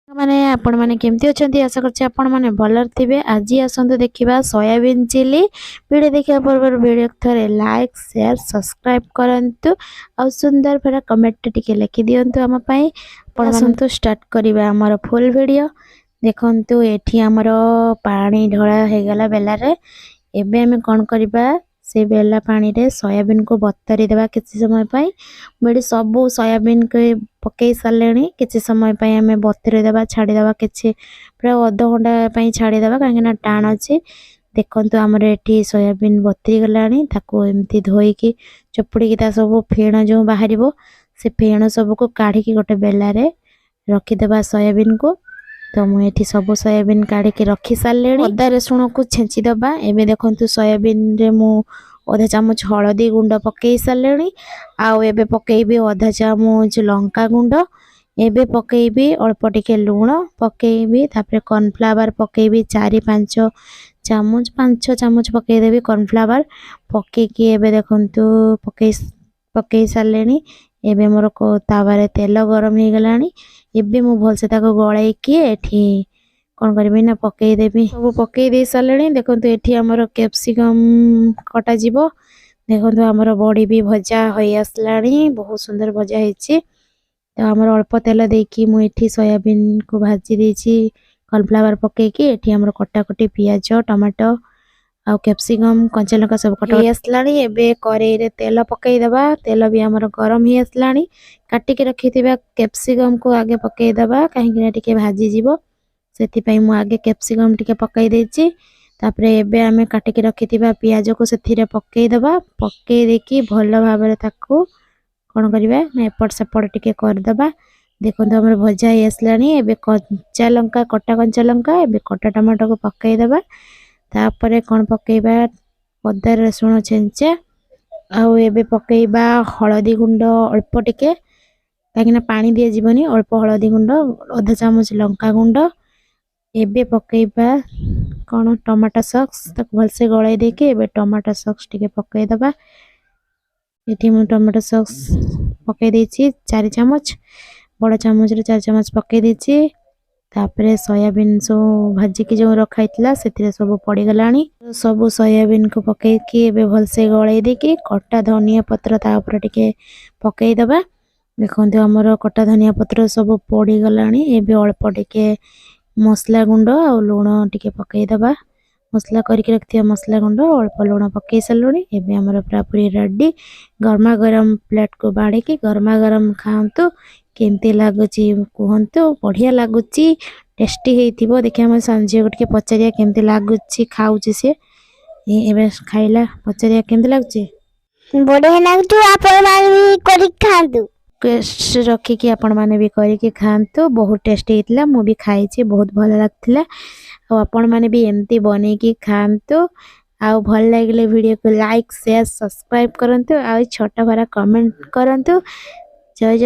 ମାନେ ଆପଣମାନେ କେମିତି ଅଛନ୍ତି? ଆଶା କରୁଛି ଆପଣମାନେ ଭଲରେ ଥିବେ। ଆଜି ଆସନ୍ତୁ ଦେଖିବା ସୋୟାବିନ୍ ଚିଲି। ଭିଡ଼ିଓ ଦେଖିବା ପୂର୍ବରୁ ଭିଡ଼ିଓ ଥରେ ଲାଇକ୍, ସେୟାର, ସବସ୍କ୍ରାଇବ୍ କରନ୍ତୁ ଆଉ ସୁନ୍ଦର ଭରା କମେଣ୍ଟ ଟିକେ ଲେଖିଦିଅନ୍ତୁ ଆମ ପାଇଁ। ଆପଣ ଆସନ୍ତୁ ଷ୍ଟାର୍ଟ କରିବା ଆମର ଫୁଲ୍ ଭିଡ଼ିଓ। ଦେଖନ୍ତୁ, ଏଠି ଆମର ପାଣି ଢଳା ହେଇଗଲା ବେଲାରେ। ଏବେ ଆମେ କ'ଣ କରିବା? ସେ ବେଲା ପାଣିରେ ସୋୟାବିନ୍କୁ ବତୁରେଇ ଦେବା କିଛି ସମୟ ପାଇଁ। ମୁଁ ଏଠି ସବୁ ସୋୟାବିନ୍କୁ ପକେଇ ସାରିଲେଣି। କିଛି ସମୟ ପାଇଁ ଆମେ ବତୁରେଇ ଦେବା, ଛାଡ଼ିଦେବା, କିଛି ପ୍ରାୟ ଅଧଘଣ୍ଟା ପାଇଁ ଛାଡ଼ିଦେବା, କାହିଁକିନା ଟାଣ ଅଛି। ଦେଖନ୍ତୁ, ଆମର ଏଠି ସୋୟାବିନ୍ ବତୁରି ଗଲାଣି। ତାକୁ ଏମିତି ଧୋଇକି ଚୁପୁଡ଼ିକି ତା ସବୁ ଫେଣ ଯେଉଁ ବାହାରିବ, ସେ ଫେଣ ସବୁକୁ କାଢ଼ିକି ଗୋଟେ ବେଲାରେ ରଖିଦେବା ସୋୟାବିନ୍କୁ। ତ ମୁଁ ଏଠି ସବୁ ସୋୟାବିନ୍ କାଢ଼ିକି ରଖି ସାରିଲିଣି। ଅଦା ରସୁଣକୁ ଛେଞ୍ଚି ଦେବା ଏବେ। ଦେଖନ୍ତୁ, ସୋୟାବିନ୍ରେ ମୁଁ ଅଧା ଚାମଚ ହଳଦୀ ଗୁଣ୍ଡ ପକେଇ ସାରିଲିଣି ଆଉ ଏବେ ପକେଇବି ଅଧା ଚାମଚ ଲଙ୍କା ଗୁଣ୍ଡ। ଏବେ ପକେଇବି ଅଳ୍ପ ଟିକେ ଲୁଣ ପକେଇବି। ତାପରେ କର୍ଣ୍ଣଫ୍ଲାୱାର ପକେଇବି 4-5 ଚାମଚ, 5-6 ଚାମଚ ପକେଇଦେବି କର୍ଣ୍ଣଫ୍ଲାୱାର। ପକେଇକି ଏବେ ଦେଖନ୍ତୁ, ପକେଇ ପକେଇ ସାରିଲିଣି। ଏବେ ମୋର ତାୱାରେ ତେଲ ଗରମ ହେଇଗଲାଣି। ଏବେ ମୁଁ ଭଲସେ ତାକୁ ଗଳେଇକି ଏଠି କ'ଣ କରିବି ନା ପକେଇଦେବି। ସବୁ ପକେଇ ଦେଇ ସାରିଲିଣି। ଦେଖନ୍ତୁ, ଏଠି ଆମର କ୍ୟାପ୍ସିକମ୍ କଟାଯିବ। ଦେଖନ୍ତୁ, ଆମର ବଡ଼ି ବି ଭଜା ହୋଇ ଆସିଲାଣି। ବହୁତ ସୁନ୍ଦର ଭଜା ହେଇଛି। ତ ଆମର ଅଳ୍ପ ତେଲ ଦେଇକି ମୁଁ ଏଠି ସୋୟାବିନ୍କୁ ଭାଜି ଦେଇଛି କର୍ଣ୍ଣଫ୍ଲାୱାର ପକେଇକି। ଏଠି ଆମର କଟାକଟି ପିଆଜ, ଟମାଟୋ ଆଉ କ୍ୟାପ୍ସିକମ୍, କଞ୍ଚା ଲଙ୍କା ସବୁ କଟା ହେଇ ଆସିଲାଣି। ଏବେ କରେଇରେ ତେଲ ପକେଇଦେବା। ତେଲ ବି ଆମର ଗରମ ହେଇ ଆସିଲାଣି। କାଟିକି ରଖିଥିବା କ୍ୟାପ୍ସିକମ୍କୁ ଆଗେ ପକେଇଦେବା, କାହିଁକିନା ଟିକେ ଭାଜିଯିବ, ସେଥିପାଇଁ ମୁଁ ଆଗେ କ୍ୟାପ୍ସିକମ୍ ଟିକେ ପକେଇ ଦେଇଛି। ତାପରେ ଏବେ ଆମେ କାଟିକି ରଖିଥିବା ପିଆଜକୁ ସେଥିରେ ପକେଇଦେବା। ପକେଇ ଦେଇକି ଭଲ ଭାବରେ ତାକୁ କ'ଣ କରିବା ନା ଏପଟ ସେପଟ ଟିକେ କରିଦେବା। ଦେଖନ୍ତୁ, ଆମର ଭଜା ହେଇ ଆସିଲାଣି। ଏବେ କଞ୍ଚା ଲଙ୍କା, କଟା କଞ୍ଚା ଲଙ୍କା, ଏବେ କଟା ଟମାଟୋକୁ ପକେଇଦେବା। ତାପରେ କ'ଣ ପକେଇବା? ଅଦା ରସୁଣ ଛେଞ୍ଚା। ଆଉ ଏବେ ପକେଇବା ହଳଦୀ ଗୁଣ୍ଡ ଅଳ୍ପ ଟିକେ, କାହିଁକିନା ପାଣି ଦିଆଯିବନି। ଅଳ୍ପ ହଳଦୀ ଗୁଣ୍ଡ, ଅଧା ଚାମଚ ଲଙ୍କା ଗୁଣ୍ଡ। ଏବେ ପକେଇବା କ'ଣ? ଟମାଟୋ ସକ୍ସ। ତାକୁ ଭଲସେ ଗଳେଇ ଦେଇକି ଏବେ ଟମାଟୋ ସକ୍ସ ଟିକେ ପକେଇଦେବା। ଏଠି ମୁଁ ଟମାଟୋ ସକ୍ସ ପକେଇ ଦେଇଛି 4 ଚାମଚ, ବଡ଼ ଚାମଚରେ 4 ଚାମଚ ପକେଇ ଦେଇଛି। ତାପରେ ସୋୟାବିନ୍ ସବୁ ଭାଜିକି ଯେଉଁ ରଖା ହେଇଥିଲା, ସେଥିରେ ସବୁ ପଡ଼ିଗଲାଣି। ସବୁ ସୋୟାବିନ୍କୁ ପକେଇକି ଏବେ ଭଲସେ ଗଳେଇ ଦେଇକି କଟା ଧନିଆ ପତ୍ର ତା ଉପରେ ଟିକେ ପକେଇଦେବା। ଦେଖନ୍ତୁ, ଆମର କଟା ଧନିଆ ପତ୍ର ସବୁ ପଡ଼ିଗଲାଣି। ଏବେ ଅଳ୍ପ ଟିକେ ମସଲା ଗୁଣ୍ଡ ଆଉ ଲୁଣ ଟିକେ ପକେଇଦେବା। ମସଲା କରିକି ରଖିଥିବା ମସଲା ଗୁଣ୍ଡ, ଅଳ୍ପ ଲୁଣ ପକେଇ ସାରିଲୁଣି। ଏବେ ଆମର ପୁରାପୁରି ରେଡ଼ି। ଗରମା ଗରମ ପ୍ଲେଟ୍କୁ ବାଢ଼ିକି ଗରମା ଗରମ ଖାଆନ୍ତୁ। କେମିତି ଲାଗୁଛି କୁହନ୍ତୁ। ବଢ଼ିଆ ଲାଗୁଛି, ଟେଷ୍ଟି ହେଇଥିବ। ଦେଖିବା, ଆମ ସାନ ଝିଅକୁ ଟିକେ ପଚାରିବା କେମିତି ଲାଗୁଛି। ଖାଉଛି ସିଏ, ଏବେ ଖାଇଲା। ପଚାରିବା କେମିତି ଲାଗୁଛି। ବଢିଆ ଲାଗୁଛି। ଆପଣ ମାନେ ବି କରିକି ଖାଆନ୍ତୁ। ଟେଷ୍ଟ ରଖିକି ଆପଣମାନେ ବି କରିକି ଖାଆନ୍ତୁ। ବହୁତ ଟେଷ୍ଟି ହେଇଥିଲା। ମୁଁ ବି ଖାଇଛି, ବହୁତ ଭଲ ଲାଗୁଥିଲା। ଆଉ ଆପଣମାନେ ବି ଏମିତି ବନେଇକି ଖାଆନ୍ତୁ। ଆଉ ଭଲ ଲାଗିଲେ ଭିଡ଼ିଓକୁ ଲାଇକ୍, ସେୟାର, ସବସ୍କ୍ରାଇବ୍ କରନ୍ତୁ ଆଉ ଛୋଟ ଭରା କମେଣ୍ଟ କରନ୍ତୁ। ଜୟ ଜୟ।